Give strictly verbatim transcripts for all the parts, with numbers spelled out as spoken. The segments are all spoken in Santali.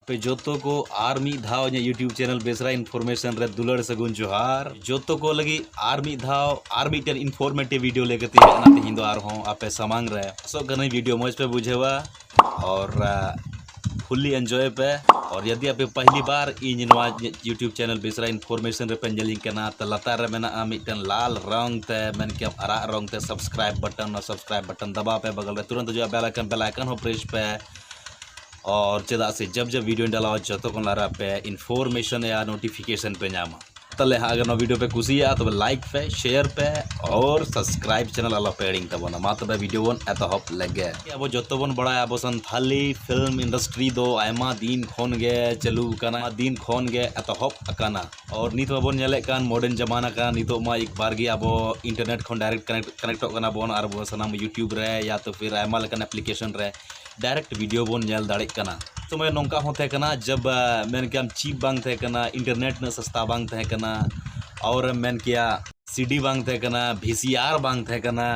ᱟᱯᱮ ᱡᱚᱛᱚ ᱠᱚ ᱟᱨ ᱢᱤᱫ ᱫᱷᱟᱣ ᱤᱧᱟᱹᱜ YouTube channel ᱵᱮᱥᱨᱟ Information ᱨᱮ ᱫᱩᱞᱟᱹᱲ ᱥᱟᱹᱜᱩᱱ ᱡᱚᱦᱟᱨ᱾ ᱡᱚᱛᱚ ᱠᱚ ᱞᱟᱹᱜᱤᱫ ᱟᱨ ᱢᱤᱫ ᱫᱷᱟᱣ ᱟᱨ ᱢᱤᱫᱴᱮᱱ informative video ᱞᱟᱹᱭ ᱠᱟᱛᱮ ᱦᱮᱡ ᱮᱱᱟ ᱛᱮᱦᱮᱧ ᱫᱚ ᱟᱨᱦᱚᱸ ᱟᱯᱮ ᱥᱟᱢᱟᱝ ᱨᱮ᱾ ᱟᱥᱚᱜ ᱠᱟᱹᱱᱟᱹᱧ video ᱢᱚᱡᱽ ᱯᱮ ᱵᱩᱡᱷᱟᱹᱣᱟ ᱟᱨ fully enjoy ᱯᱮ᱾ ᱟᱨ ᱡᱩᱫᱤ ᱟᱯᱮ ᱯᱟᱦᱞᱤ ᱵᱟᱨ ᱤᱧ ᱱᱚᱣᱟ YouTube channel ᱵᱮᱥᱨᱟ Information ᱨᱮᱯᱮ ᱧᱮᱞᱤᱧ ᱠᱟᱱᱟ, ᱛᱚ ᱞᱟᱛᱟᱨ ᱨᱮ ᱢᱮᱱᱟᱜᱼᱟ ᱢᱤᱫᱴᱮᱱ ᱞᱟᱞ ᱨᱚᱝ ᱛᱮ, ᱢᱮᱱ ᱠᱮᱭᱟᱢ ᱟᱨᱟᱜ ᱨᱚᱝ ᱛᱮ subscribe button, ᱚᱱᱟ subscribe button ᱫᱟᱵᱟᱣ ᱯᱮ, ᱵᱟᱜᱚᱞ ᱨᱮ ᱛᱩᱨᱟᱹᱱᱛ ᱦᱤᱡᱩᱜᱼᱟ bell icon, bell icon ᱦᱚᱸ press ᱯᱮ᱾ ᱟᱨ ᱪᱮᱫᱟᱜ ᱥᱮ ᱡᱟᱵ ᱡᱟᱵ video ᱰᱟᱞᱟᱣᱟ ᱡᱚᱛᱚ ᱠᱷᱚᱱ ᱞᱟᱦᱟ ᱨᱮ ᱟᱯᱮ information ᱭᱟ notification ᱯᱮ ᱧᱟᱢᱟ᱾ ᱛᱟᱦᱞᱮ ᱦᱟᱸᱜ ᱟᱜᱟᱨ ᱱᱚᱣᱟ video ᱯᱮ ᱠᱩᱥᱤᱭᱟᱜᱼᱟ ᱛᱚᱵᱮ like ᱯᱮ, share ᱯᱮ ᱟᱨ subscribe channel ᱟᱞᱚ ᱯᱮ ᱦᱤᱲᱤᱧ ᱛᱟᱵᱚᱱᱟ᱾ ᱢᱟ ᱛᱚᱵᱮ video ᱵᱚᱱ ᱮᱛᱚᱦᱚᱵ ᱞᱮᱜᱮ᱾ ᱟᱵᱚ ᱡᱚᱛᱚ ᱵᱚᱱ ᱵᱟᱲᱟᱭᱟ ᱟᱵᱚ ᱥᱟᱱᱛᱷᱟᱞᱤ film industry ᱫᱚ ᱟᱭᱢᱟ ᱫᱤᱱ ᱠᱷᱚᱱ ᱜᱮ ᱪᱟᱹᱞᱩ ᱟᱠᱟᱱᱟ, ᱟᱭᱢᱟ ᱫᱤᱱ ᱠᱷᱚᱱ ᱜᱮ ᱮᱛᱚᱦᱚᱵ ᱟᱠᱟᱱᱟ᱾ ᱟᱨ ᱱᱤᱛ ᱢᱟᱵᱚᱱ ᱧᱮᱞᱮᱫ ᱠᱟᱱ modern ᱡᱟᱢᱟᱱᱟ ᱠᱟᱱᱟ, ᱱᱤᱛᱚᱜ ᱢᱟ ᱮᱠ ᱵᱟᱨ ᱜᱮ ᱟᱵᱚ internet ᱠᱷᱚᱱ direct connect connectᱚᱜ ᱠᱟᱱᱟ ᱵᱚᱱ ᱟᱨ ᱟᱵᱚ ᱥᱟᱱᱟᱢ YouTube ᱨᱮ ᱭᱟ ᱛᱚ ᱯᱷᱤᱨ ᱟᱭᱢᱟ ᱞᱮᱠᱟᱱ application ᱨᱮ direct video ᱵᱚᱱ ᱧᱮᱞ ᱫᱟᱲᱮᱭᱟᱜ ᱠᱟᱱᱟ᱾ ᱥᱚᱢᱚᱭ ᱱᱚᱝᱠᱟ ᱦᱚᱸ ᱛᱟᱦᱮᱸ ᱠᱟᱱᱟ ᱡᱟᱵ ᱢᱮᱱ ᱠᱮᱭᱟᱢ cheap ᱵᱟᱝ ᱛᱟᱦᱮᱸ ᱠᱟᱱᱟ, internet ᱩᱱᱟᱹᱜ ᱥᱟᱥᱛᱟ ᱵᱟᱝ ᱛᱟᱦᱮᱸ ᱠᱟᱱᱟ, ᱟᱨ ᱮᱢ ᱢᱮᱱ ᱠᱮᱭᱟ CD ᱵᱟᱝ ᱛᱟᱦᱮᱸ ᱠᱟᱱᱟ, VCR ᱵᱟᱝ ᱛᱟᱦᱮᱸ ᱠᱟᱱᱟ᱾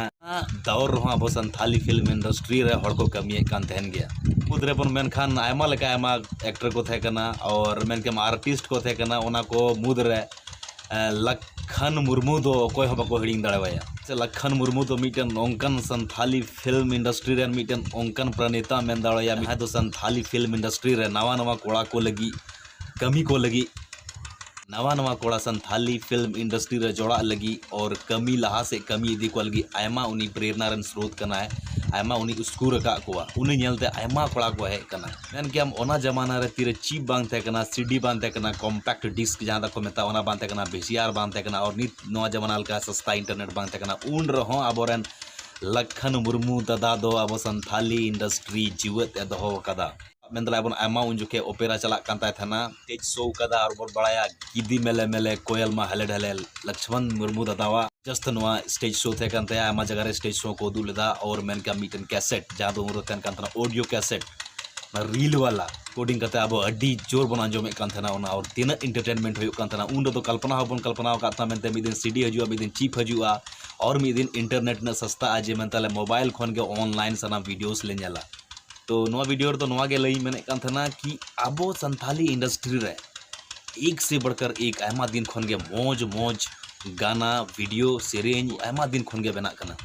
ᱫᱟᱣ ᱨᱮᱦᱚᱸ ᱟᱵᱚ ᱥᱟᱱᱛᱷᱟᱞᱤ film industry ᱨᱮ ᱦᱚᱲ ᱠᱚ ᱠᱟᱹᱢᱤᱭᱮᱫ ᱠᱟᱱ ᱛᱟᱦᱮᱱ ᱜᱮᱭᱟ᱾ ᱢᱩᱫᱽ ᱨᱮᱵᱚᱱ ᱢᱮᱱᱠᱷᱟᱱ ᱟᱭᱢᱟ ᱞᱮᱠᱟ ᱟᱭᱢᱟ actor ᱠᱚ ᱛᱟᱦᱮᱸ ᱠᱟᱱᱟ, ᱟᱨ ᱢᱮᱱ ᱠᱮᱭᱟᱢ artist ᱠᱚ ᱛᱟᱦᱮᱸ ᱠᱟᱱᱟ, ᱚᱱᱟ ᱠᱚ ᱢᱩᱫᱽ ᱨᱮ ᱮ, ᱞᱟᱠᱷᱟᱱ ᱢᱩᱨᱢᱩ ᱫᱚ ᱚᱠᱚᱭ ᱦᱚᱸ ᱵᱟᱠᱚ ᱦᱤᱲᱤᱧ ᱫᱟᱲᱮᱣᱟᱭᱟ᱾ ᱥᱮ ᱞᱟᱠᱷᱟᱱ ᱢᱩᱨᱢᱩ ᱫᱚ ᱢᱤᱫᱴᱮᱱ ᱚᱱᱠᱟᱱ ᱥᱟᱱᱛᱷᱟᱞᱤ film industry ᱨᱮᱱ ᱢᱤᱫᱴᱮᱱ ᱚᱱᱠᱟᱱ ᱯᱨᱚᱱᱮᱛᱟ ᱢᱮᱱ ᱫᱟᱲᱮᱣᱟᱭᱟ, ᱡᱟᱦᱟᱸᱭ ᱫᱚ ᱥᱟᱱᱛᱷᱟᱞᱤ film industry ᱨᱮ ᱱᱟᱣᱟ ᱱᱟᱣᱟ ᱠᱚᱲᱟ ᱠᱚ ᱞᱟᱹᱜᱤᱫ, ᱠᱟᱹᱢᱤ ᱠᱚ ᱞᱟᱹᱜᱤᱫ, ᱱᱟᱣᱟ ᱱᱟᱣᱟ ᱠᱚᱲᱟ ᱥᱟᱱᱛᱷᱟᱞᱤ film industry ᱨᱮ ᱡᱚᱲᱟᱜ ᱞᱟᱹᱜᱤᱫ ᱟᱨ ᱠᱟᱹᱢᱤ ᱞᱟᱦᱟ ᱥᱮᱫ ᱠᱟᱹᱢᱤ ᱤᱫᱤ ᱠᱚ ᱞᱟᱹᱜᱤᱫ ᱟᱭᱢᱟ ᱩᱱᱤ ᱯᱨᱮᱨᱱᱟ ᱨᱮᱱ ᱥᱨᱳᱛ ᱠᱟᱱᱟᱭ, ᱟᱭᱢᱟ ᱩᱱᱤ ᱩᱥᱠᱩᱨ ᱟᱠᱟᱫ ᱠᱚᱣᱟ᱾ ᱩᱱᱤ ᱧᱮᱞᱛᱮ ᱟᱭᱢᱟ ᱠᱚᱲᱟ ᱠᱚ ᱦᱮᱡ ᱠᱟᱱᱟ᱾ ᱢᱮᱱ ᱜᱮᱭᱟᱢ ᱚᱱᱟ ᱡᱟᱢᱟᱱᱟ ᱨᱮ ᱛᱤᱨᱮ cheap ᱵᱟᱝ ᱛᱟᱦᱮᱸ ᱠᱟᱱᱟ, CD ᱵᱟᱝ ᱛᱟᱦᱮᱸ ᱠᱟᱱᱟ, compact disc ᱡᱟᱦᱟᱸ ᱫᱚᱠᱚ ᱢᱮᱛᱟᱜᱼᱟ ᱚᱱᱟ ᱵᱟᱝ ᱛᱟᱦᱮᱸ ᱠᱟᱱᱟ, VCR ᱵᱟᱝ ᱛᱟᱦᱮᱸ ᱠᱟᱱᱟ, ᱟᱨ ᱱᱤᱛ ᱱᱚᱣᱟ ᱡᱟᱢᱟᱱᱟ ᱞᱮᱠᱟ ᱥᱚᱥᱛᱟ internet ᱵᱟᱝ ᱛᱟᱦᱮᱸ ᱠᱟᱱᱟ᱾ ᱩᱱ ᱨᱮᱦᱚᱸ ᱟᱵᱚᱨᱮᱱ ᱞᱟᱠᱷᱟᱱ ᱢᱩᱨᱢᱩ ᱫᱟᱫᱟ ᱫᱚ ᱟᱵᱚ ᱥᱟᱱᱛᱷᱟᱞᱤ industry ᱡᱤᱣᱮᱫ ᱮ ᱫᱚᱦᱚ ᱟᱠᱟᱫᱟ᱾ ᱢᱮᱱ ᱫᱟᱲᱮᱭᱟᱜᱼᱟ ᱵᱚᱱ ᱟᱭᱢᱟ ᱩᱱ ᱡᱚᱠᱷᱮᱡ opera ᱪᱟᱞᱟᱜ ᱠᱟᱱ ᱛᱟᱭ ᱛᱟᱦᱮᱱᱟ, stage show ᱠᱟᱫᱟ ᱟᱨ ᱵᱚᱱ ᱵᱟᱲᱟᱭᱟ ᱜᱤᱫᱤ ᱢᱮᱞᱮ ᱢᱮᱞᱮ ᱠᱚᱭᱮᱞ ᱢᱟ ᱦᱮᱞᱮ ᱰᱷᱮᱞᱮ, ᱞᱚᱠᱥᱢᱚᱱ ᱢᱩᱨᱢᱩ ᱫᱟᱫᱟᱣᱟᱜ just ᱱᱚᱣᱟ stage show ᱛᱟᱦᱮᱸ ᱠᱟᱱ ᱛᱟᱭᱟ᱾ ᱟᱭᱢᱟ ᱡᱟᱭᱜᱟ ᱨᱮ stage show ᱠᱚ ᱩᱫᱩᱜ ᱞᱮᱫᱟ ᱟᱨ ᱢᱮᱱ ᱠᱮᱭᱟ ᱢᱤᱫᱴᱮᱱ cassette ᱡᱟᱦᱟᱸ ᱫᱚ ᱩᱱ ᱨᱮ ᱛᱟᱦᱮᱱ ᱠᱟᱱ ᱛᱟᱦᱮᱱᱟ audio cassette, ᱚᱱᱟ reel ᱣᱟᱞᱟ recording ᱠᱟᱛᱮ ᱟᱵᱚ ᱟᱹᱰᱤ ᱡᱳᱨ ᱵᱚᱱ ᱟᱸᱡᱚᱢᱮᱫ ᱠᱟᱱ ᱛᱟᱦᱮᱱᱟ ᱚᱱᱟ, ᱟᱨ ᱛᱤᱱᱟᱹᱜ entertainment ᱦᱩᱭᱩᱜ ᱠᱟᱱ ᱛᱟᱦᱮᱱᱟ᱾ ᱩᱱ ᱨᱮᱫᱚ ᱠᱚᱞᱯᱚᱱᱟ ᱦᱚᱸᱵᱚᱱ ᱠᱚᱞᱯᱚᱱᱟ ᱟᱠᱟᱫ ᱛᱟᱦᱮᱱᱟ ᱢᱮᱱᱛᱮ ᱢᱤᱫ ᱫᱤᱱ CD ᱦᱤᱡᱩᱜᱼᱟ, ᱢᱤᱫ ᱫᱤᱱ cheap ᱦᱤᱡᱩᱜᱼᱟ, ᱟᱨ ᱢᱤᱫ ᱫᱤᱱ internet ᱨᱮᱱᱟᱜ ᱥᱟᱥᱛᱟ ᱟ ᱡᱮ ᱢᱮᱱᱛᱮ ᱟᱞᱮ mobile ᱠᱷᱚᱱ ᱜᱮ online ᱥᱟᱱᱟᱢ videos ᱞᱮ ᱧᱮᱞᱟ᱾ ᱛᱚ ᱱᱚᱣᱟ ᱵᱷᱤᱰᱤᱭᱳ ᱨᱮᱫᱚ ᱱᱚᱣᱟ ᱜᱮ ᱞᱟᱹᱭ ᱢᱮᱱᱮᱫ ᱠᱟᱱ ᱛᱟᱦᱮᱱᱟ ᱠᱤ ᱟᱵᱚ ᱥᱟᱱᱛᱷᱟᱞᱤ ᱤᱱᱰᱟᱥᱴᱨᱤ ᱨᱮ ᱮᱠ ᱥᱮ ᱵᱟᱲᱠᱟᱨ ᱮᱠ ᱟᱭᱢᱟ ᱫᱤᱱ ᱠᱷᱚᱱ ᱜᱮ ᱢᱚᱡᱽ ᱢᱚᱡᱽ ᱜᱟᱱᱟ, ᱵᱷᱤᱰᱤᱭᱳ, ᱥᱮᱨᱮᱧ ᱟᱭᱢᱟ ᱫᱤᱱ ᱠᱷᱚᱱ ᱜᱮ ᱵᱮᱱᱟᱜ ᱠᱟᱱᱟ᱾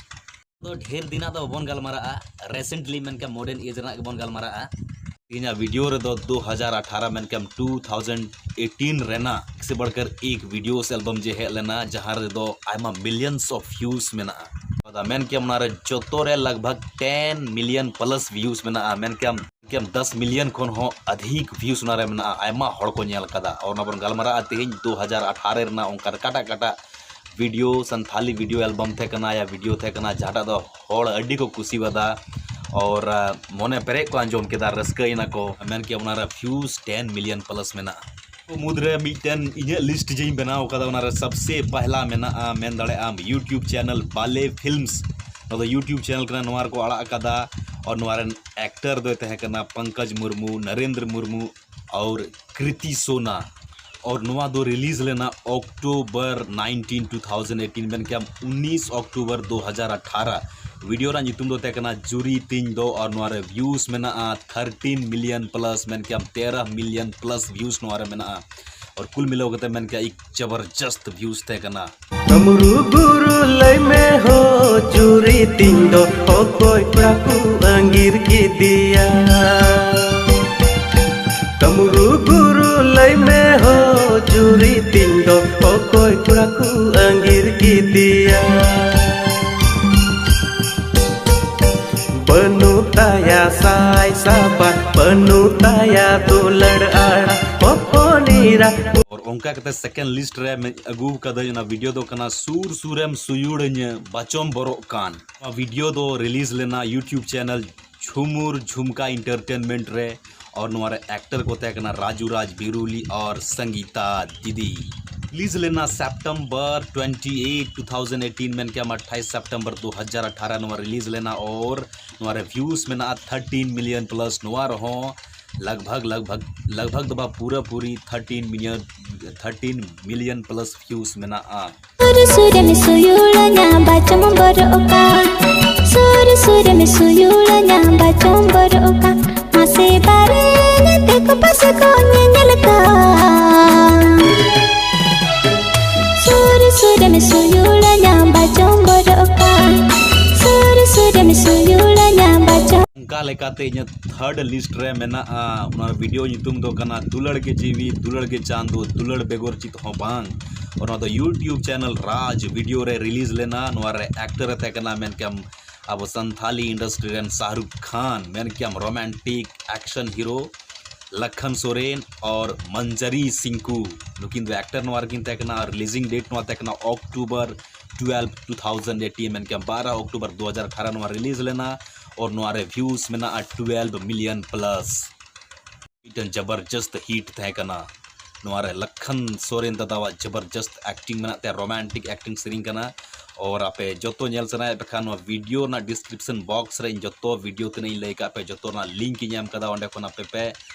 ᱛᱚ ᱰᱷᱮᱨ ᱫᱤᱱᱟᱜ ᱫᱚ ᱵᱟᱵᱚᱱ ᱜᱟᱞᱢᱟᱨᱟᱜᱼᱟ, ᱨᱮᱥᱮᱱᱴᱞᱤ ᱢᱮᱱᱠᱷᱟᱱ ᱢᱚᱰᱟᱨᱱ ᱮᱡᱽ ᱨᱮᱱᱟᱜ ᱜᱮᱵᱚᱱ ᱜᱟᱞᱢᱟᱨᱟᱜᱼᱟ᱾ ᱛᱮᱦᱮᱧᱟᱜ ᱵᱷᱤᱰᱤᱭᱳ ᱨᱮᱫᱚ ᱫᱩ ᱦᱟᱡᱟᱨ ᱟᱴᱷᱟᱨᱚ ᱢᱮᱱᱠᱷᱟᱱ ᱴᱩ ᱛᱷᱟᱣᱡᱮᱱᱰ ᱮᱭᱤᱴᱤᱱ ᱨᱮᱱᱟᱜ ᱮᱠ ᱥᱮ ᱵᱟᱲᱠᱟᱨ ᱮᱠ ᱵᱷᱤᱰᱤᱭᱳᱥ ᱮᱞᱵᱟᱢ ᱡᱮ ᱦᱮᱡ ᱞᱮᱱᱟ, ᱡᱟᱦᱟᱸ ᱨᱮᱫᱚ ᱟᱭᱢᱟ ᱢᱤᱞᱤᱭᱚᱱᱥ ᱚᱯᱷ ᱵᱷᱤᱭᱩᱥ ᱢᱮᱱᱟᱜᱼᱟ᱾ ᱢᱮᱱ ᱠᱮᱭᱟᱢ ᱚᱱᱟᱨᱮ ᱡᱚᱛᱚ ᱨᱮ ᱞᱟᱜᱽ ᱵᱷᱟᱜᱽ ᱴᱮᱱ ᱢᱤᱞᱤᱭᱚᱱ ᱯᱞᱟᱥ ᱵᱷᱤᱭᱩᱥ ᱢᱮᱱᱟᱜᱼᱟ᱾ ᱢᱮᱱ ᱠᱮᱭᱟᱢ ᱢᱮᱱ ᱠᱮᱭᱟᱢ ᱫᱚᱥ ᱢᱤᱞᱤᱭᱚᱱ ᱠᱷᱚᱱ ᱦᱚᱸ ᱟᱫᱷᱤᱠ ᱵᱷᱤᱭᱩᱥ ᱚᱱᱟᱨᱮ ᱢᱮᱱᱟᱜᱼᱟ, ᱟᱭᱢᱟ ᱦᱚᱲ ᱠᱚ ᱧᱮᱞ ᱠᱟᱫᱟ᱾ ᱟᱨ ᱚᱱᱟ ᱵᱚᱱ ᱜᱟᱞᱢᱟᱨᱟᱜᱼᱟ ᱛᱮᱦᱮᱧ ᱫᱩ ᱦᱟᱡᱟᱨ ᱟᱴᱷᱟᱨᱚ ᱨᱮᱱᱟᱜ ᱚᱱᱠᱟ ᱚᱠᱟᱴᱟᱜ ᱚᱠᱟᱴᱟᱜ ᱵᱷᱤᱰᱤᱭᱳ, ᱥᱟᱱᱛᱷᱟᱞᱤ ᱵᱷᱤᱰᱤᱭᱳ ᱮᱞᱵᱟᱢ ᱛᱟᱦᱮᱸ ᱠᱟᱱᱟ ᱭᱟ ᱵᱷᱤᱰᱤᱭᱳ ᱛᱟᱦᱮᱸ ᱠᱟᱱᱟ, ᱡᱟᱦᱟᱸᱴᱟᱜ ᱫᱚ ᱦᱚᱲ ᱟᱹᱰᱤ ᱠᱚ ᱠᱩᱥᱤᱣᱟᱫᱟ ᱟᱨ ᱢᱚᱱᱮ ᱯᱮᱨᱮᱡ ᱠᱚ ᱟᱸᱡᱚᱢ ᱠᱮᱫᱟ, ᱨᱟᱹᱥᱠᱟᱹᱭᱮᱱᱟ ᱠᱚ᱾ ᱢᱮᱱ ᱠᱮᱭᱟᱢ ᱚᱱᱟᱨᱮ ᱵᱷᱤᱭᱩᱥ ᱴᱮᱱ ᱢᱤᱞᱤᱭᱚᱱ ᱯᱞᱟᱥ ᱢᱮᱱᱟᱜᱼᱟ᱾ ᱢᱩᱫᱽᱨᱮ ᱢᱤᱫᱴᱮᱱ ᱤᱧᱟᱹᱜ ᱞᱤᱥᱴ ᱡᱮᱧ ᱵᱮᱱᱟᱣ ᱠᱟᱫᱟ, ᱚᱱᱟᱨᱮ ᱥᱚᱵᱥᱮ ᱯᱟᱦᱞᱟ ᱢᱮᱱᱟᱜᱼᱟ, ᱢᱮᱱ ᱫᱟᱲᱮᱭᱟᱜ ᱟᱢ, YouTube ᱪᱮᱱᱮᱞ ᱵᱟᱞᱮ ᱯᱷᱤᱞᱢᱥ᱾ ᱱᱚᱣᱟ ᱫᱚ YouTube ᱪᱮᱱᱮᱞ ᱠᱟᱱᱟ, ᱱᱚᱣᱟ ᱨᱮᱠᱚ ᱟᱲᱟᱜ ᱟᱠᱟᱫᱟ᱾ ᱟᱨ ᱱᱚᱣᱟ ᱨᱮᱱ ᱮᱠᱴᱟᱨ ᱫᱚᱭ ᱛᱟᱦᱮᱸ ᱠᱟᱱᱟ ᱯᱚᱝᱠᱚᱡᱽ ᱢᱩᱨᱢᱩ, ᱱᱚᱨᱮᱱᱫᱨᱚ ᱢᱩᱨᱢᱩ ᱟᱨ ᱠᱨᱤᱛᱤ ᱥᱳᱱᱟ᱾ ᱟᱨ ᱱᱚᱣᱟ ᱫᱚ ᱨᱤᱞᱤᱡᱽ ᱞᱮᱱᱟ October nineteen, two thousand eighteen, ᱢᱮᱱ ᱠᱮᱭᱟᱢ ᱩᱱᱤᱥ ᱚᱠᱴᱳᱵᱚᱨ ᱫᱩ ᱦᱟᱡᱟᱨ ᱟᱴᱷᱟᱨᱚ᱾ ᱵᱷᱤᱰᱤᱭᱳ ᱨᱮᱱᱟᱜ ᱧᱩᱛᱩᱢ ᱫᱚ ᱛᱟᱦᱮᱸ ᱠᱟᱱᱟ ᱡᱩᱨᱤ ᱛᱤᱧ ᱫᱚ, ᱟᱨ ᱱᱚᱣᱟ ᱨᱮ ᱵᱷᱤᱭᱩᱥ ᱢᱮᱱᱟᱜᱼᱟ ᱛᱷᱟᱨᱴᱤᱱ ᱢᱤᱞᱤᱭᱚᱱ ᱯᱞᱟᱥ, ᱢᱮᱱ ᱠᱮᱭᱟᱢ ᱛᱮᱨᱚ ᱢᱤᱞᱤᱭᱚᱱ ᱯᱞᱟᱥ ᱵᱷᱤᱭᱩᱥ ᱱᱚᱣᱟ ᱨᱮ ᱢᱮᱱᱟᱜᱼᱟ᱾ ᱟᱨ ᱠᱩᱞ ᱢᱤᱞᱟᱹᱣ ᱠᱟᱛᱮ ᱢᱮᱱ ᱠᱮᱭᱟ ᱮᱠ ᱡᱚᱵᱚᱨᱡᱚᱥᱛ ᱵᱷᱤᱭᱩᱥ ᱛᱟᱦᱮᱸ ᱠᱟᱱᱟ᱾ ᱠᱟᱢᱨᱩ ᱜᱩᱨᱩ ᱞᱟᱹᱭ ᱢᱮ ᱦᱳ, ᱪᱩᱨᱤ ᱛᱤᱧ ᱫᱚ ᱚᱠᱚᱭ ᱠᱚᱲᱟ ᱠᱚ ᱟᱸᱜᱤᱨ ᱠᱮᱫᱮᱭᱟ? ᱠᱟᱢᱨᱩ ᱜᱩᱨᱩ ᱞᱟᱹᱭ ᱢᱮ ᱦᱳ, ᱪᱩᱨᱤ ᱛᱤᱧ ᱫᱚ ᱚᱠᱚᱭ ᱠᱚᱲᱟ ᱠᱚ ᱟᱸᱜᱤᱨ ᱠᱮᱫᱮᱭᱟ? ᱵᱟᱹᱱᱩᱜ ᱛᱟᱭᱟ ᱥᱟᱭ ᱥᱟᱵᱟ, ᱵᱟᱹᱱᱩᱜ ᱛᱟᱭᱟ ᱫᱩᱞᱟᱹᱲ ᱟᱲᱟ, ᱦᱚᱯᱚᱱ ᱮᱨᱟ᱾ ᱟᱨ ᱚᱱᱠᱟ ᱠᱟᱛᱮ ᱥᱮᱠᱮᱱᱰ ᱞᱤᱥᱴ ᱨᱮ ᱢᱮ-, ᱟᱹᱜᱩ ᱠᱟᱹᱫᱟᱹᱧ ᱚᱱᱟ ᱵᱷᱤᱰᱤᱭᱳ ᱫᱚ ᱠᱟᱱᱟ ᱥᱩᱨ ᱥᱩᱨᱮᱢ ᱥᱩᱭᱩᱲᱟᱹᱧᱟᱹ ᱵᱟᱪᱚᱢ ᱵᱚᱨᱚᱜ ᱠᱟᱱ᱾ ᱱᱚᱣᱟ ᱵᱷᱤᱰᱤᱭᱳ ᱫᱚ ᱨᱤᱞᱤᱡᱽ ᱞᱮᱱᱟ YouTube ᱪᱮᱱᱮᱞ ᱡᱷᱩᱢᱩᱨ ᱡᱷᱩᱢᱠᱟ ᱮᱱᱴᱟᱨᱴᱮᱱᱢᱮᱱᱴ ᱨᱮ᱾ ᱟᱨ ᱱᱚᱣᱟ ᱨᱮ ᱮᱠᱴᱟᱨ ᱠᱚ ᱛᱟᱦᱮᱸ ᱠᱟᱱᱟ ᱨᱟᱡᱩ ᱨᱟᱡᱽ ᱵᱤᱨᱩᱞᱤ ᱟᱨ ᱥᱚᱝᱜᱤᱛᱟ ᱫᱤᱫᱤ᱾ ᱨᱤᱞᱤᱡᱽ ᱞᱮᱱᱟ September twenty eight, two thousand eighteen, ᱢᱮᱱ ᱠᱮᱭᱟᱢ ᱟᱴᱷᱟᱭᱤᱥ ᱥᱮᱯᱴᱮᱢᱵᱚᱨ ᱫᱩ ᱦᱟᱡᱟᱨ ᱟᱴᱷᱟᱨᱚ ᱱᱚᱣᱟ ᱨᱤᱞᱤᱡᱽ ᱞᱮᱱᱟ᱾ ᱟᱨ ᱱᱚᱣᱟ ᱨᱮ ᱵᱷᱤᱭᱩᱥ ᱢᱮᱱᱟᱜᱼᱟ ᱛᱷᱟᱨᱴᱤᱱ ᱢᱤᱞᱤᱭᱚᱱ ᱯᱞᱟᱥ᱾ ᱱᱚᱣᱟ ᱨᱮᱦᱚᱸ ᱞᱟᱜᱽ ᱵᱷᱟᱜᱽ, ᱞᱟᱜᱽ ᱵᱷᱟᱜᱽ, ᱞᱟᱜᱽ ᱵᱷᱟᱜᱽ ᱫᱚ ᱵᱟ, ᱯᱩᱨᱟᱹ ᱯᱩᱨᱤ thirteen million, thirteen million plus views ᱢᱮᱱᱟᱜᱼᱟ᱾ ᱥᱩᱨ ᱥᱩᱨᱮᱢ ᱥᱩᱭᱩᱲᱟᱹᱧᱟ ᱵᱟᱪᱚᱢ ᱵᱚᱨᱚᱜ ᱠᱟ᱾ ᱥᱩᱨ ᱥᱩᱨᱮᱢ ᱥᱩᱭᱩᱲᱟᱹᱧᱟ ᱵᱟᱪᱚᱢ ᱵᱚᱨᱚᱜ ᱠᱟ᱾ ᱢᱟᱥᱮ ᱵᱟᱨᱮ ᱧᱮᱛᱮ ᱠᱚ ᱯᱟᱥᱮ ᱠᱚ ᱧᱮᱧᱮᱞ ᱠᱟ᱾ ᱥᱩᱨ ᱥᱩᱨᱮᱢ ᱥᱩᱭᱩᱲᱟᱹᱧᱟ ᱵᱟᱪᱚᱢ ᱵᱚᱨᱚᱜ ᱠᱟ᱾ ᱥᱩᱨ ᱥᱩᱨᱮᱢ ᱥᱩᱭᱩᱲᱟᱹᱧᱟ ᱵᱟᱪᱚᱢ᱾ ᱚᱱᱠᱟ ᱞᱮᱠᱟᱛᱮ ᱤᱧᱟᱹᱜ ᱛᱷᱟᱨᱰ ᱞᱤᱥᱴ ᱨᱮ ᱢᱮᱱᱟᱜᱼᱟ, ᱚᱱᱟ ᱵᱷᱤᱰᱤᱭᱳ ᱧᱩᱛᱩᱢ ᱫᱚ ᱠᱟᱱᱟ ᱫᱩᱞᱟᱹᱲ ᱜᱮ ᱡᱤᱣᱤ, ᱫᱩᱞᱟᱹᱲ ᱜᱮ ᱪᱟᱸᱫᱚ, ᱫᱩᱞᱟᱹᱲ ᱵᱮᱜᱚᱨ ᱪᱮᱫ ᱦᱚᱸ ᱵᱟᱝ᱾ ᱚᱱᱟ ᱫᱚ YouTube ᱪᱮᱱᱮᱞ ᱨᱟᱡᱽ ᱵᱷᱤᱰᱤᱭᱳ ᱨᱮ ᱨᱤᱞᱤᱡᱽ ᱞᱮᱱᱟ᱾ ᱱᱚᱣᱟ ᱨᱮ ᱮᱠᱴᱚᱨ ᱮ ᱛᱟᱦᱮᱸ ᱠᱟᱱᱟ ᱢᱮᱱ ᱠᱮᱭᱟᱢ ᱟᱵᱚ ᱥᱟᱱᱛᱷᱟᱞᱤ ᱤᱱᱰᱟᱥᱴᱨᱤ ᱨᱮᱱ ᱥᱟᱦᱨᱩᱠ ᱠᱷᱟᱱ, ᱢᱮᱱ ᱠᱮᱭᱟᱢ romantic action hero Lakhan Soren ᱟᱨ ᱢᱚᱧᱡᱟᱨᱤ ᱥᱤᱝᱠᱩ, ᱱᱩᱠᱤᱱ ᱫᱚ ᱮᱠᱴᱚᱨ ᱱᱚᱣᱟ ᱨᱮᱠᱤᱱ ᱛᱟᱦᱮᱸ ᱠᱟᱱᱟ᱾ ᱟᱨ ᱨᱤᱞᱤᱡᱤᱝ ᱰᱮᱴ ᱱᱚᱣᱟ ᱛᱟᱦᱮᱸ ᱠᱟᱱᱟ October twelve, two thousand eighteen, ᱢᱮᱱ ᱠᱮᱭᱟᱢ ᱵᱟᱨᱟ ᱚᱠᱴᱳᱵᱚᱨ ᱫᱩ ᱦᱟᱡᱟᱨ ᱟᱴᱷᱟᱨᱚ ᱱᱚᱣᱟ ᱨᱤᱞᱤᱡᱽ ᱞᱮᱱᱟ᱾ ᱟᱨ ᱱᱚᱣᱟ ᱨᱮ ᱵᱷᱤᱭᱩᱥ ᱢᱮᱱᱟᱜᱼᱟ ᱴᱩᱭᱮᱞᱵᱷ ᱢᱤᱞᱤᱭᱚᱱ ᱯᱞᱟᱥ᱾ ᱢᱤᱫᱴᱮᱱ ᱡᱚᱵᱚᱨᱡᱚᱥᱛ ᱦᱤᱴ ᱛᱟᱦᱮᱸ ᱠᱟᱱᱟ᱾ ᱱᱚᱣᱟ ᱨᱮ ᱞᱟᱠᱷᱟᱱ ᱥᱚᱨᱮᱱ ᱫᱟᱫᱟᱣᱟᱜ ᱡᱚᱵᱚᱨᱡᱚᱥᱛ ᱮᱠᱴᱤᱝ ᱢᱮᱱᱟᱜ ᱛᱟᱭᱟ, ᱨᱳᱢᱟᱱᱴᱤᱠ ᱮᱠᱴᱤᱝ ᱥᱮᱨᱮᱧ ᱠᱟᱱᱟ᱾ ᱟᱨ ᱟᱯᱮ ᱡᱚᱛᱚ ᱧᱮᱞ ᱥᱟᱱᱟᱭᱮᱫ ᱯᱮ ᱠᱷᱟᱱ ᱱᱚᱣᱟ ᱵᱷᱤᱰᱤᱭᱳ ᱨᱮᱱᱟᱜ ᱰᱤᱥᱠᱨᱤᱯᱥᱚᱱ ᱵᱚᱠᱥ ᱨᱮ ᱤᱧ ᱡᱚᱛᱚ ᱵᱷᱤᱰᱤᱭᱳ ᱛᱤᱱᱟᱹᱜ ᱤᱧ ᱞᱟᱹᱭ ᱠᱟᱜ ᱯᱮ ᱡᱚᱛᱚ ᱨᱮᱱᱟᱜ ᱞᱤᱝᱠ ᱤᱧ ᱮᱢ ᱠᱟᱫᱟ, ᱚᱸᱰᱮ ᱠᱷᱚᱱ ᱟᱯᱮ ᱯᱮ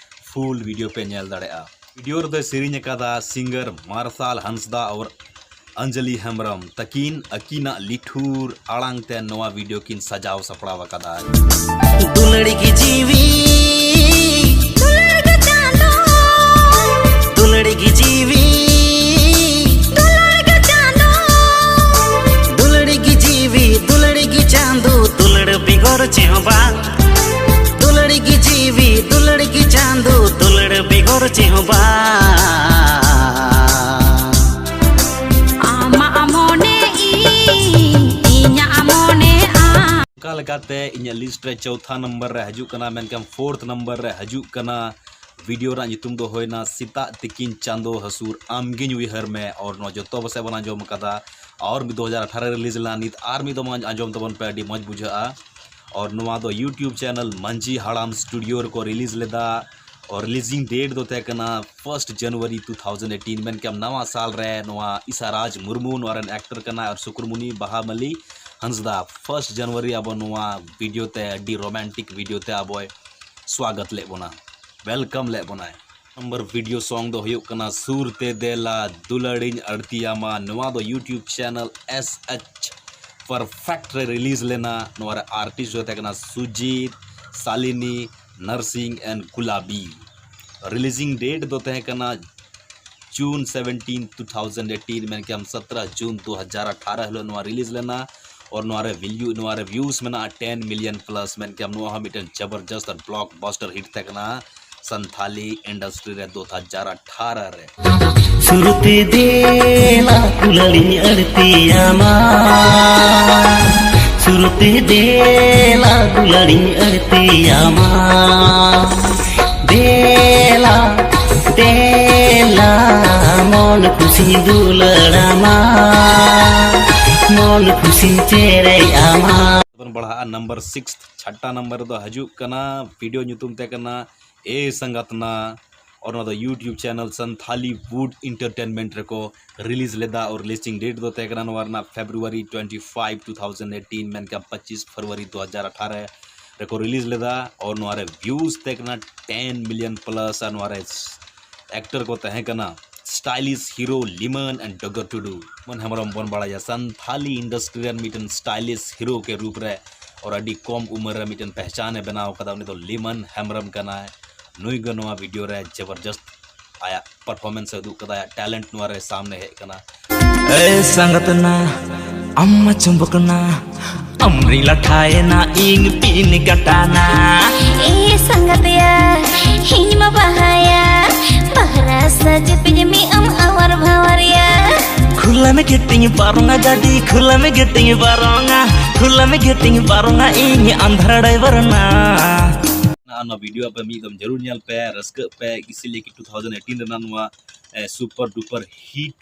ᱯᱷᱩᱞ ᱵᱷᱤᱰᱤᱭᱳ ᱯᱮ ᱧᱮᱞ ᱫᱟᱲᱮᱭᱟᱜᱼᱟ᱾ ᱵᱷᱤᱰᱤᱭᱳ ᱨᱮᱫᱚᱭ ᱥᱮᱨᱮᱧ ᱟᱠᱟᱫᱟ ᱥᱤᱝᱜᱟᱨ ᱢᱟᱨᱥᱟᱞ ᱦᱟᱸᱥᱫᱟ ᱟᱨ ᱚᱧᱡᱚᱞᱤ ᱦᱮᱢᱵᱨᱚᱢ ᱛᱟᱹᱠᱤᱱ᱾ ᱟᱹᱠᱤᱱᱟᱜ ᱞᱤᱴᱷᱩᱨ ᱟᱲᱟᱝ ᱛᱮ ᱱᱚᱣᱟ ᱵᱷᱤᱰᱤᱭᱳ ᱠᱤᱱ ᱥᱟᱡᱟᱣ ᱥᱟᱯᱲᱟᱣ ᱟᱠᱟᱫᱟ᱾ ᱫᱩᱞᱟᱹᱲ ᱜᱮ ᱡᱤᱣᱤ, ᱫᱩᱞᱟᱹᱲ ᱜᱮ ᱪᱟᱸᱫᱚ, ᱫᱩᱞᱟᱹᱲ ᱜᱮ ᱡᱤᱣᱤ, ᱫᱩᱞᱟᱹᱲ ᱜᱮ ᱪᱟᱸᱫᱚ, ᱫᱩᱞᱟᱹᱲ ᱜᱮ ᱡᱤᱣᱤ, ᱫᱩᱞᱟᱹᱲ ᱜᱮ ᱪᱟᱸᱫᱚ, ᱫᱩᱞᱟᱹᱲ ᱵᱮᱜᱚᱨ ᱪᱮᱫ ᱦᱚᱸ ᱵᱟᱝ᱾ ᱫᱩᱞᱟᱹᱲ ᱜᱮ ᱡᱤᱣᱤ, ᱫᱩᱞᱟᱹᱲ ᱜᱮ ᱪᱟᱸᱫᱚ, ᱫᱩᱞᱟᱹᱲ ᱵᱮᱜᱚᱨ ᱪᱮᱫ ᱦᱚᱸ ᱵᱟᱝ᱾ ᱟᱢᱟᱜ ᱢᱚᱱᱮ ᱤᱧ, ᱤᱧᱟᱜ ᱢᱚᱱᱮ ᱟᱢ᱾ ᱚᱱᱠᱟ ᱞᱮᱠᱟᱛᱮ ᱤᱧᱟᱹᱜ ᱞᱤᱥᱴ ᱨᱮ ᱪᱳᱣᱛᱷᱟ ᱱᱚᱢᱵᱚᱨ ᱨᱮ ᱦᱤᱡᱩᱜ ᱠᱟᱱᱟ, ᱢᱮᱱᱠᱷᱟᱱ ᱯᱷᱳᱨᱛᱷ ᱱᱚᱢᱵᱚᱨ ᱨᱮ ᱦᱤᱡᱩᱜ ᱠᱟᱱᱟ ᱵᱷᱤᱰᱤᱭᱳ ᱨᱮᱱᱟᱜ ᱧᱩᱛᱩᱢ ᱫᱚ ᱦᱩᱭᱱᱟ ᱥᱮᱛᱟᱜ ᱛᱤᱠᱤᱱ ᱪᱟᱸᱫᱚ ᱦᱟᱹᱥᱩᱨ ᱟᱢᱜᱤᱧ ᱩᱭᱦᱟᱹᱨ ᱢᱮ᱾ ᱟᱨ ᱱᱚᱣᱟ ᱡᱚᱛᱚ ᱯᱟᱥᱮᱡ ᱵᱚᱱ ᱟᱸᱡᱚᱢ ᱟᱠᱟᱫᱟ᱾ ᱟᱨ ᱢᱤᱫ ᱫᱩ ᱦᱟᱡᱟᱨ ᱟᱴᱷᱟᱨᱚ ᱨᱮ ᱨᱤᱞᱤᱡᱽ ᱞᱮᱱᱟ, ᱱᱤᱛ ᱟᱨ ᱢᱤᱫ ᱫᱚᱢ ᱟᱸᱡᱚᱢ ᱛᱟᱵᱚᱱ ᱯᱮ, ᱟᱹᱰᱤ ᱢᱚᱡᱽ ᱵᱩᱡᱷᱟᱹᱜᱼᱟ᱾ ᱟᱨ ᱱᱚᱣᱟ ᱫᱚ YouTube ᱪᱮᱱᱮᱞ ᱢᱟᱹᱡᱷᱤ ᱦᱟᱲᱟᱢ ᱥᱴᱩᱰᱤᱭᱳ ᱨᱮᱠᱚ ᱨᱤᱞᱤᱡᱽ ᱞᱮᱫᱟ᱾ ᱟᱨ ᱨᱤᱞᱤᱡᱤᱝ ᱰᱮᱴ ᱫᱚ ᱛᱟᱦᱮᱸ ᱠᱟᱱᱟ ᱯᱷᱟᱨᱥᱴ ᱡᱟᱱᱩᱣᱟᱨᱤ ᱴᱩ ᱛᱷᱟᱣᱡᱮᱱᱰ ᱮᱭᱤᱴᱤᱱ, ᱢᱮᱱᱠᱮᱭᱟᱢ ᱱᱟᱣᱟ ᱥᱟᱞ ᱨᱮ᱾ ᱱᱚᱣᱟ ᱤᱥᱟ ᱨᱟᱡᱽ ᱢᱩᱨᱢᱩ ᱱᱚᱣᱟ ᱨᱮᱱ ᱮᱠᱴᱚᱨ ᱠᱟᱱᱟᱭ ᱟᱨ ᱥᱩᱠᱨᱩᱢᱩᱱᱤ ᱵᱟᱦᱟᱢᱟᱞᱤ ᱦᱟᱸᱥᱫᱟ᱾ ᱯᱷᱟᱨᱥᱴ ᱡᱟᱱᱩᱣᱟᱨᱤ ᱟᱵᱚ ᱱᱚᱣᱟ ᱵᱷᱤᱰᱤᱭᱳ ᱛᱮ, ᱟᱹᱰᱤ ᱨᱳᱢᱟᱱᱴᱤᱠ ᱵᱷᱤᱰᱤᱭᱳ ᱛᱮ ᱟᱵᱚᱭ ᱥᱣᱟᱜᱚᱛ ᱞᱮᱫ ᱵᱚᱱᱟ, ᱣᱮᱞᱠᱟᱢ ᱞᱮᱫ ᱵᱚᱱᱟᱭ᱾ ᱱᱟᱢᱵᱟᱨ ᱵᱷᱤᱰᱤᱭᱳ ᱥᱚᱝ ᱫᱚ ᱦᱩᱭᱩᱜ ᱠᱟᱱᱟ ᱥᱩᱨ ᱛᱮ ᱫᱮᱞᱟ ᱫᱩᱞᱟᱹᱲᱤᱧ ᱟᱹᱲᱛᱤᱭᱟᱢᱟ᱾ ᱱᱚᱣᱟ ᱫᱚ YouTube channel S H Perfect ᱨᱮ ᱨᱤᱞᱤᱡᱽ ᱞᱮᱱᱟ᱾ ᱱᱚᱣᱟ ᱨᱮ ᱟᱨᱴᱤᱥᱴ ᱫᱚ ᱛᱟᱦᱮᱸ ᱠᱟᱱᱟ ᱥᱩᱡᱤᱛ, ᱥᱟᱞᱤᱱᱤ, ᱱᱟᱨᱥᱤᱝ and ᱜᱩᱞᱟᱵᱤ᱾ ᱨᱤᱞᱤᱡᱤᱝ ᱰᱮᱴ ᱫᱚ ᱛᱟᱦᱮᱸ ᱠᱟᱱᱟ ᱡᱩᱱ ᱥᱮᱵᱷᱮᱱᱴᱤᱱ, ᱴᱩ ᱛᱷᱟᱣᱡᱮᱱᱰ ᱮᱭᱤᱴᱤᱱ, ᱢᱮᱱ ᱠᱮᱭᱟᱢ ᱥᱚᱛᱨᱚ ᱡᱩᱱ ᱫᱩ ᱦᱟᱡᱟᱨ ᱟᱴᱷᱟᱨᱚ ᱦᱤᱞᱳᱜ ᱱᱚᱣᱟ ᱨᱤᱞᱤᱡᱽ ᱞᱮᱱᱟ᱾ ᱟᱨ ᱱᱚᱣᱟ ᱨᱮ ᱵᱷᱤᱭᱩ, ᱱᱚᱣᱟ ᱨᱮ ᱵᱷᱤᱭᱩᱥ ᱢᱮᱱᱟᱜᱼᱟ ᱴᱮᱱ ᱢᱤᱞᱤᱭᱚᱱ ᱯᱞᱟᱥ, ᱢᱮᱱ ᱠᱮᱭᱟᱢ ᱱᱚᱣᱟ ᱦᱚᱸ ᱢᱤᱫᱴᱮᱱ ᱡᱚᱵᱚᱨᱡᱚᱥᱛ ᱟᱨ ᱵᱞᱚᱠᱵᱟᱥᱴᱟᱨ ᱦᱤᱴ ᱛᱟᱦᱮᱸ ᱠᱟᱱᱟ ᱥᱟᱱᱛᱷᱟᱞᱤ ᱤᱱᱰᱟᱥᱴᱨᱤ ᱨᱮ ᱫᱩ ᱦᱟᱡᱟᱨ ᱟᱴᱷᱟᱨᱚ ᱨᱮ᱾ ᱥᱩᱨᱛᱮ ᱫᱮᱞᱟ ᱫᱩᱞᱟᱹᱲᱤᱧ ᱟᱹᱲᱛᱤᱭᱟᱢᱟ, ᱥᱩᱨᱛᱮ ᱫᱮᱞᱟ ᱫᱩᱞᱟᱹᱲᱤᱧ ᱟᱹᱲᱛᱤᱭᱟᱢᱟ, ᱫᱮᱞᱟ ᱫᱮᱞᱟ ᱢᱚᱱ ᱠᱷᱩᱥᱤᱧ ᱫᱩᱞᱟᱹᱲᱟᱢᱟ, ᱢᱚᱱ ᱠᱷᱩᱥᱤᱧ ᱪᱮᱨᱮᱡ ᱟᱢᱟ᱾ ᱵᱚᱱ ᱵᱟᱲᱦᱟᱜᱼᱟ ᱱᱟᱢᱵᱟᱨ ᱥᱤᱠᱥ᱾ ᱪᱷᱟᱴᱴᱟ ᱱᱟᱢᱵᱟᱨ ᱨᱮᱫᱚ ᱦᱤᱡᱩᱜ ᱠᱟᱱᱟ, ᱵᱷᱤᱰᱤᱭᱳ ᱧᱩᱛᱩᱢ ᱛᱟᱦᱮᱸ ᱠᱟᱱᱟ ᱮ ᱥᱟᱸᱜᱟᱛᱱᱟ᱾ ᱟᱨ ᱱᱚᱣᱟ ᱫᱚ YouTube ᱪᱮᱱᱮᱞ ᱥᱟᱱᱛᱷᱟᱞᱤ ᱣᱩᱰ ᱤᱱᱴᱟᱨᱴᱮᱱᱢᱮᱱᱴ ᱨᱮᱠᱚ ᱨᱤᱞᱤᱡᱽ ᱞᱮᱫᱟ᱾ ᱟᱨ ᱨᱤᱞᱤᱡᱤᱝ ᱰᱮᱴ ᱫᱚ ᱛᱟᱦᱮᱸ ᱠᱟᱱᱟ ᱱᱚᱣᱟ ᱨᱮᱱᱟᱜ February twenty five, two thousand eighteen, ᱢᱮᱱᱠᱷᱟᱱ ᱯᱚᱸᱪᱤᱥ ᱯᱷᱮᱵᱽᱨᱩᱣᱟᱨᱤ ᱫᱩ ᱦᱟᱡᱟᱨ ᱟᱴᱷᱟᱨᱚ ᱨᱮᱠᱚ ᱨᱤᱞᱤᱡᱽ ᱞᱮᱫᱟ᱾ ᱟᱨ ᱱᱚᱣᱟ ᱨᱮ ᱵᱷᱤᱭᱩᱡᱽ ᱛᱟᱦᱮᱸ ᱠᱟᱱᱟ ᱴᱮᱱ ᱢᱤᱞᱤᱭᱚᱱ ᱯᱞᱟᱥ᱾ ᱟᱨ ᱱᱚᱣᱟ ᱨᱮ ᱮᱠᱴᱚᱨ ᱠᱚ ᱛᱟᱦᱮᱸ ᱠᱟᱱᱟ ᱥᱴᱟᱭᱞᱤᱥ ᱦᱤᱨᱳ ᱞᱤᱢᱚᱱ and ᱰᱚᱜᱚᱨ ᱴᱩᱰᱩ᱾ ᱢᱚᱱ ᱦᱮᱢᱵᱨᱚᱢ ᱵᱚᱱ ᱵᱟᱲᱟᱭᱟ ᱥᱟᱱᱛᱷᱟᱞᱤ ᱤᱱᱰᱟᱥᱴᱨᱤ ᱨᱮᱱ ᱢᱤᱫᱴᱮᱱ ᱥᱴᱟᱭᱞᱤᱥ ᱦᱤᱨᱳ ᱠᱮ ᱨᱩᱯ ᱨᱮ, ᱟᱨ ᱟᱹᱰᱤ ᱠᱚᱢ ᱩᱢᱮᱨ ᱨᱮ ᱢᱤᱫᱴᱮᱱ ᱯᱮᱦᱪᱟᱱ ᱮ ᱵᱮᱱᱟᱣ ᱠᱟᱫᱟ, ᱩᱱᱤ ᱫᱚ ᱞᱤᱢᱚᱱ ᱦᱮᱢᱵᱨᱚᱢ ᱠᱟᱱᱟᱭ᱾ ᱱᱩᱭ ᱜᱮ ᱱᱚᱣᱟ ᱵᱷᱤᱰᱤᱭᱳ ᱨᱮ ᱡᱚᱵᱚᱨᱡᱚᱥᱛ ᱟᱭᱟᱜ ᱯᱟᱨᱯᱷᱚᱨᱢᱮᱱᱥ ᱮ ᱩᱫᱩᱜ ᱠᱟᱫᱟ, ᱟᱭᱟᱜ ᱴᱮᱞᱮᱱᱴ ᱱᱚᱣᱟ ᱨᱮ ᱥᱟᱢᱱᱮ ᱦᱮᱡ ᱠᱟᱱᱟ᱾ ᱮ ᱥᱟᱸᱜᱟᱛᱱᱟ, ᱟᱢ ᱢᱟ ᱪᱩᱢᱵᱚᱠᱱᱟ, ᱟᱢᱨᱤᱧ ᱞᱟᱴᱷᱟᱭᱮᱱᱟ ᱤᱧ ᱯᱤᱱ ᱠᱟᱴᱟᱱᱟ᱾ ᱮ ᱥᱟᱸᱜᱟᱛᱭᱟ, ᱤᱧ ᱢᱟ ᱵᱟᱦᱟᱭᱟ, ᱵᱟᱦᱨᱟ ᱥᱟᱡ ᱯᱤᱧ ᱢᱤ ᱟᱢ ᱟᱣᱟᱨ ᱵᱷᱟᱣᱟᱨᱭᱟ᱾ ᱠᱷᱩᱞᱟᱹ ᱢᱮ ᱜᱮᱴᱤᱧ ᱵᱟᱨᱚᱝᱟ ᱜᱟᱹᱰᱤ, ᱠᱷᱩᱞᱟᱹ ᱢᱮ ᱜᱮᱴᱤᱧ ᱵᱟᱨᱚᱝᱟ, ᱠᱷᱩᱞᱟᱹ ᱢᱮ ᱜᱮᱴᱤᱧ ᱵᱟᱨᱚᱝᱟ ᱤᱧ ᱟᱱᱫᱷᱨᱟ ᱰᱟᱭᱵᱟᱨ ᱱᱟ᱾ ᱱᱚᱣᱟ ᱵᱷᱤᱰᱤᱭᱳ ᱟᱯᱮ ᱢᱤᱫ ᱫᱚᱢ ᱡᱟᱹᱨᱩᱲ ᱧᱮᱞ ᱯᱮ, ᱨᱟᱹᱥᱠᱟᱹᱜ ᱯᱮ, ᱤᱥᱤᱞᱤᱭᱮ ᱠᱤ ᱴᱩ ᱛᱷᱟᱣᱡᱮᱱᱰ ᱮᱭᱤᱴᱤᱱ ᱨᱮᱱᱟᱜ ᱱᱚᱣᱟ, ᱮ, ᱥᱩᱯᱟᱨ ᱰᱩᱯᱟᱨ ᱦᱤᱴ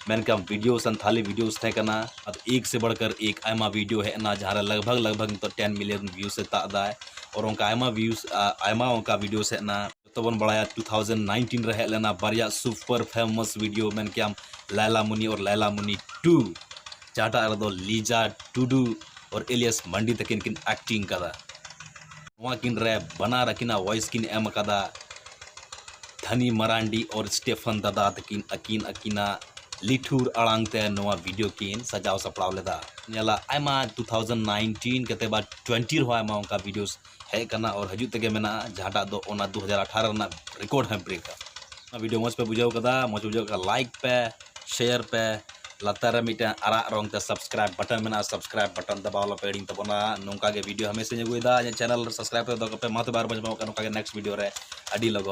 ᱢᱮᱱᱠᱷᱟᱱ ᱵᱷᱤᱰᱤᱭᱳ ᱥᱟᱱᱛᱷᱟᱞᱤ ᱵᱷᱤᱰᱤᱭᱳᱥ ᱛᱟᱦᱮᱸ ᱠᱟᱱᱟ᱾ ᱟᱫᱚ ᱮᱠ ᱥᱮ ᱵᱟᱲᱠᱟᱨ ᱮᱠ ᱟᱭᱢᱟ ᱵᱷᱤᱰᱤᱭᱳ ᱦᱮᱡ ᱮᱱᱟ, ᱡᱟᱦᱟᱸ ᱨᱮ ᱞᱟᱜᱽ ᱵᱷᱟᱜᱽ ᱞᱟᱜᱽ ᱵᱷᱟᱜᱽ ᱱᱤᱛᱚᱜ ᱴᱮᱱ ᱢᱤᱞᱤᱭᱚᱱ ᱵᱷᱤᱭᱩᱥ ᱮ ᱛᱟᱜ ᱫᱟᱭ᱾ ᱟᱨ ᱚᱱᱠᱟ ᱟᱭᱢᱟ ᱵᱷᱤᱭᱩᱥ, ᱟ, ᱟᱭᱢᱟ ᱚᱱᱠᱟ ᱵᱷᱤᱰᱤᱭᱳᱥ ᱦᱮᱡ ᱮᱱᱟ᱾ ᱡᱚᱛᱚ ᱵᱚᱱ ᱵᱟᱲᱟᱭᱟ ᱴᱩ ᱛᱷᱟᱣᱡᱮᱱᱰ ᱱᱟᱭᱤᱱᱴᱤᱱ ᱨᱮ ᱦᱮᱡ ᱞᱮᱱᱟ ᱵᱟᱨᱭᱟ ᱥᱩᱯᱟᱨ ᱯᱷᱮᱢᱟᱥ ᱵᱷᱤᱰᱤᱭᱳ, ᱢᱮᱱ ᱠᱮᱭᱟᱢ ᱞᱟᱭᱞᱟ ᱢᱩᱱᱤ ᱟᱨ ᱞᱟᱭᱞᱟ ᱢᱩᱱᱤ ᱴᱩ, ᱡᱟᱦᱟᱸᱴᱟᱜ ᱨᱮᱫᱚ ᱞᱤᱡᱟ ᱴᱩᱰᱩ ᱟᱨ ᱮᱞᱤᱭᱟᱥ ᱢᱟᱱᱰᱤ ᱛᱟᱹᱠᱤᱱ ᱠᱤᱱ ᱮᱠᱴᱤᱝ ᱠᱟᱫᱟ᱾ ᱱᱚᱣᱟ ᱠᱤᱱ ᱨᱮ ᱵᱟᱱᱟᱨ ᱟᱹᱠᱤᱱᱟᱜ ᱣᱚᱭᱮᱥ ᱠᱤᱱ ᱮᱢ ᱟᱠᱟᱫᱟ᱾ ᱦᱟᱹᱱᱤ ᱢᱟᱨᱟᱱᱰᱤ ᱟᱨ ᱥᱴᱮᱯᱷᱟᱱ ᱫᱟᱫᱟ ᱛᱟᱹᱠᱤᱱ ᱟᱹᱠᱤᱱ ᱟᱹᱠᱤᱱᱟᱜ ᱞᱤᱴᱷᱩᱨ ᱟᱲᱟᱝ ᱛᱮ ᱱᱚᱣᱟ ᱵᱷᱤᱰᱤᱭᱳ ᱠᱤᱱ ᱥᱟᱡᱟᱣ ᱥᱟᱯᱲᱟᱣ ᱞᱮᱫᱟ᱾ ᱧᱮᱞᱟ ᱟᱭᱢᱟ ᱴᱩ ᱛᱷᱟᱣᱡᱮᱱᱰ ᱱᱟᱭᱤᱱᱴᱤᱱ ᱠᱟᱛᱮ ᱵᱟ ᱴᱩᱭᱮᱱᱴᱤ ᱨᱮᱦᱚᱸ ᱟᱭᱢᱟ ᱚᱱᱠᱟ ᱵᱷᱤᱰᱤᱭᱳᱥ ᱦᱮᱡ ᱟᱠᱟᱱᱟ ᱟᱨ ᱦᱤᱡᱩᱜ ᱛᱮᱜᱮ ᱢᱮᱱᱟᱜᱼᱟ, ᱡᱟᱦᱟᱸᱴᱟᱜ ᱫᱚ ᱚᱱᱟ ᱫᱩ ᱦᱟᱡᱟᱨ ᱟᱴᱷᱟᱨᱚ ᱨᱮᱱᱟᱜ ᱨᱮᱠᱚᱨᱰ ᱦᱚᱸᱭ ᱵᱨᱮᱠᱟ᱾ ᱚᱱᱟ ᱵᱷᱤᱰᱤᱭᱳ ᱢᱚᱡᱽ ᱯᱮ ᱵᱩᱡᱷᱟᱹᱣ ᱠᱟᱫᱟ, ᱢᱚᱡᱽ ᱯᱮ ᱵᱩᱡᱷᱟᱹᱣ ᱠᱟᱫᱟ, ᱞᱟᱭᱤᱠ ᱯᱮ, ᱥᱮᱭᱟᱨ ᱯᱮ, ᱞᱟᱛᱟᱨ ᱨᱮ ᱢᱤᱫᱴᱟᱝ ᱟᱨᱟᱜ ᱨᱚᱝ ᱛᱮ ᱥᱟᱵᱥᱠᱨᱟᱭᱤᱵ ᱵᱟᱴᱚᱱ ᱢᱮᱱᱟᱜᱼᱟ, ᱥᱟᱵᱥᱠᱨᱟᱭᱤᱵ ᱵᱟᱴᱚᱱ ᱫᱟᱵᱟᱣ ᱟᱞᱚᱯᱮ ᱦᱤᱲᱤᱧ ᱛᱟᱵᱚᱱᱟ᱾ ᱱᱚᱝᱠᱟ ᱜᱮ ᱵᱷᱤᱰᱤᱭᱳ ᱦᱟᱢᱮᱥᱟᱧ ᱟᱹᱜᱩᱭᱮᱫᱟ, ᱤᱧᱟᱹᱜ ᱪᱮᱱᱮᱞ ᱨᱮ ᱥᱟᱵᱥᱠᱨᱟᱭᱤᱵ ᱠᱟᱛᱮ ᱫᱚᱦᱚ ᱠᱟᱜ ᱯᱮ᱾ ᱢᱟ ᱛᱚᱵᱮ ᱟᱨ ᱵᱚᱱ ᱧᱟᱯᱟᱢᱚᱜ ᱠᱟᱱᱟ ᱱᱚᱝᱠᱟ ᱜᱮ ᱱᱮᱠᱥᱴ ᱵᱷᱤᱰᱤᱭᱳ ᱨᱮ ᱟᱹᱰᱤ ᱞᱚᱜᱚᱱ᱾